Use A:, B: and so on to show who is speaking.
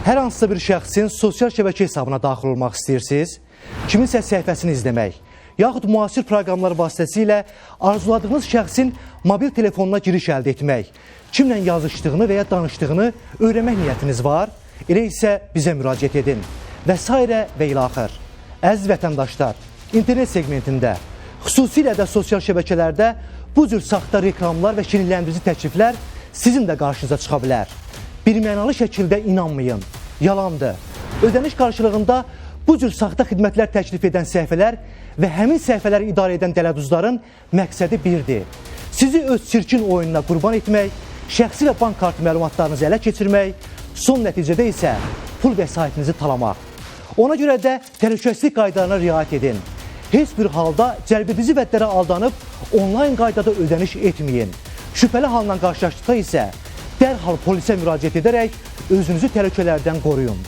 A: Hər hansısa bir şəxsin sosial şəbəkə hesabına daxil olmaq istəyirsiniz, kiminsə səhifəsini izləmək, yaxud müasir proqramlar vasitəsilə arzuladığınız şəxsin mobil telefonuna giriş əldə etmək, kimlə yazışdığını və ya danışdığını öyrənmək niyyətiniz var, elə isə bizə müraciət edin və sairə və ilaxır. Əziz vətəndaşlar, internet segmentində, xüsusilə də sosial şəbəkələrdə bu cür saxta reklamlar və şirinləndirici təkliflər sizin də qarşınıza çıxa bilər. Birmənalı şəkildə inanmayın. Yalandır. Ödəniş qarşılığında bu cür saxta xidmətlər təklif edən səhifələr və həmin səhifələri idarə edən dələduzların məqsədi birdir. Sizi öz çirkin oyununa qurban etmək, şəxsi və bank kartı məlumatlarınızı ələ keçirmək, son nəticədə isə pul vəsaitinizi talamaq. Ona görə də təhlükəsizlik qaydalarına riayət edin. Heç bir halda cəlbedici vədlərə aldanıb onlayn qaydada ödəniş etməyin. Şübhəli halla qarşılaşdıqda isə dərhal polisə müraciət edərək özünüzü təhlükələrdən qoruyun.